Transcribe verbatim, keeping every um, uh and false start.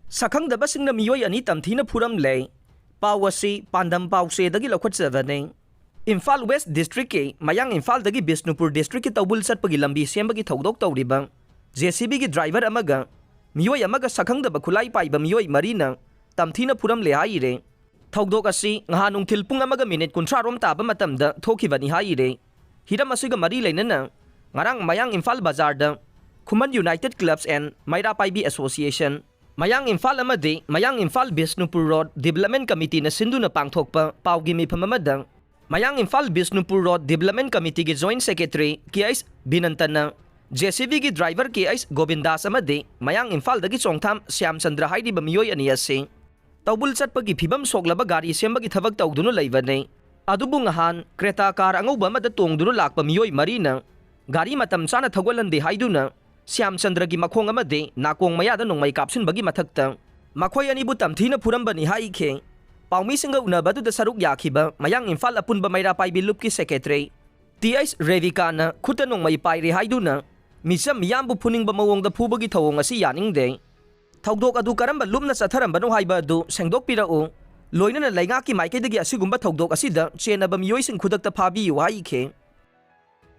ꯁꯛꯈꯪꯗꯕꯁꯤꯡꯅ ꯃꯤꯑꯣꯏ ꯑꯅꯤ ꯇꯝꯊꯤꯅ ꯐꯨꯔꯝꯂꯦ꯫ ꯄꯥꯎ ꯑꯁꯤ ꯄꯥꯟꯗꯝ ꯄꯥꯎꯆꯦꯗꯒꯤ ꯂꯧꯈꯠꯆꯕꯅꯤ꯫ ꯏꯝꯐꯥꯜ ꯋꯦꯁ ꯗꯤꯁꯇ꯭ꯔꯤꯛꯀꯤ ꯃꯌꯥꯡ ꯏꯝꯐꯥꯜꯗꯒꯤ ꯕꯤꯁꯅꯨꯄꯨꯔ ꯗꯤꯁꯇ꯭ꯔꯤꯛꯀꯤ ꯇꯧꯕꯨꯜ ꯆꯠꯄꯒꯤ ꯂꯝꯕꯤ ꯁꯦꯝꯕꯒꯤ ꯊꯧꯗꯣꯛ ꯇꯧꯔꯤꯕ ꯖꯦ ꯁꯤ ꯕꯤꯒꯤ ꯗ꯭ꯔꯥꯏꯚꯔ ꯑꯃꯒ ꯃꯤꯑꯣꯏ ꯑꯃꯒ ꯁꯛꯈꯪꯗꯕ ꯈꯨꯠꯂꯥꯏ ꯄꯥꯏꯕ ꯃꯤꯑꯣꯏ ꯃꯔꯤꯅ ꯇꯝꯊꯤꯅ ꯐꯨꯔꯝꯂꯦ ꯍꯥꯏꯔꯦ꯫ ꯊꯧꯗꯣꯛ ꯑꯁꯤ ꯉꯍꯥꯟ ꯅꯨꯡꯊꯤꯜ ꯄꯨꯡ ꯑꯃꯒ ꯃꯤꯅꯤꯠ ꯀꯨꯟꯊ꯭ꯔꯥ ꯔꯣꯝ ꯇꯥꯕ ꯃꯇꯝꯗ ꯊꯣꯛꯈꯤꯕꯅꯤ ꯍꯥꯏꯔꯦ꯫ ꯍꯤꯔꯝ ꯑꯁꯤꯒ ꯃꯔꯤ ꯂꯩꯅꯅ ꯉꯔꯥꯡ ꯃꯌꯥꯡ ꯏꯝꯐꯥꯜ ꯕꯖꯥꯔꯗ Khuman united clubs and Meira Paibi association, Mayang Imphal ꯑꯃꯗꯤ ꯃꯌꯥꯡ ꯏꯝꯐꯥꯜ ꯕꯤꯁꯅꯨꯄꯨꯔ ꯔꯣꯗ ꯗꯤꯕꯂꯞꯃꯦꯟ ꯀꯃꯤꯇꯤꯅ ꯁꯤꯟꯗꯨꯅ ꯄꯥꯡꯊꯣꯛꯄ ꯄꯥꯎꯒꯤ ꯃꯤꯐꯝ ꯑꯃꯗ ꯃꯌꯥꯡ ꯏꯝꯐꯥꯜ ꯕꯤꯁꯅꯨꯄꯨꯔ ꯔꯣꯗ ꯗꯤꯕꯂꯞꯃꯦꯟ ꯀꯃꯤꯇꯤꯒꯤ ꯖꯣꯏꯟꯠ ꯁꯦꯀ꯭ꯔꯦꯇꯔꯤ ꯀꯦ ꯑꯩꯆ ꯕꯤꯅꯟꯇꯟꯅ ꯖꯦ ꯁꯤ ꯕꯤꯒꯤ ꯗ꯭ꯔꯥꯏꯚꯔ ꯀꯦ ꯑꯩꯆ ꯒꯣꯕꯤꯟꯗꯥꯁ ꯑꯃꯗꯤ ꯃꯌꯥꯡ ꯏꯝꯐꯥꯜꯗꯒꯤ ꯆꯣꯡꯊꯥꯝ ꯁ꯭ꯌꯥꯝꯆꯟꯗ꯭ꯔ ꯍꯥꯏꯔꯤꯕ ꯃꯤꯑꯣꯏ ꯑꯅꯤ ꯑꯁꯤ ꯇꯧꯕꯨꯜ ꯆꯠꯄꯒꯤ ꯐꯤꯕꯝ ꯁꯣꯛꯂꯕ ꯒꯥꯔꯤ ꯁꯦꯝꯕꯒꯤ ꯊꯕꯛ ꯇꯧꯗꯨꯅ ꯂꯩꯕꯅꯤ꯫ ꯑꯗꯨꯕꯨ ꯉꯍꯥꯟ ꯀ꯭ꯔꯦꯇꯥ ꯀꯥꯔ ꯑꯉꯧꯕ ꯑꯃꯗ ꯇꯣꯡꯗꯨꯅ ꯂꯥꯛꯄ ꯃꯤꯑꯣꯏ ꯃꯔꯤꯅ ꯒꯥꯔꯤ ꯃꯇꯝ ꯆꯥꯅ ꯊꯧꯒꯠꯍꯟꯗꯦ ꯍꯥꯏꯗꯨꯅ ꯁ꯭ꯌꯥꯝꯆꯟꯗ꯭ꯔꯒꯤ ꯃꯈꯣꯡ ꯑꯃꯗꯤ ꯅꯥꯀꯣꯡ ꯃꯌꯥꯗ ꯅꯣꯡꯃꯩ ꯀꯥꯞꯁꯤꯟꯕꯒꯤ ꯃꯊꯛꯇ ꯃꯈꯣꯏ ꯑꯅꯤꯕꯨ ꯇꯝꯊꯤꯅ ꯐꯨꯔꯝꯕꯅꯤ ꯍꯥꯏꯈꯤ꯫ ꯄꯥꯎꯃꯤꯁꯤꯡꯒ ꯎꯅꯕꯗꯨꯗ ꯁꯔꯨꯛ ꯌꯥꯈꯤꯕ ꯃꯌꯥꯡ ꯏꯝꯐꯥꯜ ꯑꯄꯨꯟꯕ ꯃꯩꯔꯥ ꯄꯥꯏꯕꯤ ꯂꯨꯞꯀꯤ ꯁꯦꯀ꯭ꯔꯦꯇꯔꯤ ꯇꯤ ꯑꯩꯆ ꯔꯦꯕꯤꯀꯥꯅ ꯈꯨꯠꯇ ꯅꯣꯡꯃꯩ ꯄꯥꯏꯔꯦ ꯍꯥꯏꯗꯨꯅ ꯃꯤꯆꯝ ꯃꯤꯌꯥꯝꯕꯨ ꯐꯨꯅꯤꯡꯕ ꯃꯑꯣꯡꯗ ꯐꯨꯕꯒꯤ ꯊꯧꯑꯣꯡ ꯑꯁꯤ ꯌꯥꯅꯤꯡꯗꯦ꯫ ꯊꯧꯗꯣꯛ ꯑꯗꯨ ꯀꯔꯝꯕ ꯂꯨꯞꯅ ꯆꯠꯊꯔꯝꯕꯅꯣ ꯍꯥꯏꯕ ꯑꯗꯨ ꯁꯦꯡꯗꯣꯛꯄꯤꯔꯛꯎ꯫ ꯂꯣꯏꯅꯅ ꯂꯩꯉꯥꯛꯀꯤ ꯃꯥꯏꯀꯩꯗꯒꯤ ꯑꯁꯤꯒꯨꯝꯕ ꯊꯧꯗꯣꯛ ꯑꯁꯤꯗ ꯆꯦꯟꯅꯕ ꯃꯤꯑꯣꯏꯁꯤꯡ ꯈꯨꯗꯛꯇ ꯐꯥꯕꯤꯌꯨ ꯍꯥꯏꯈꯤ꯫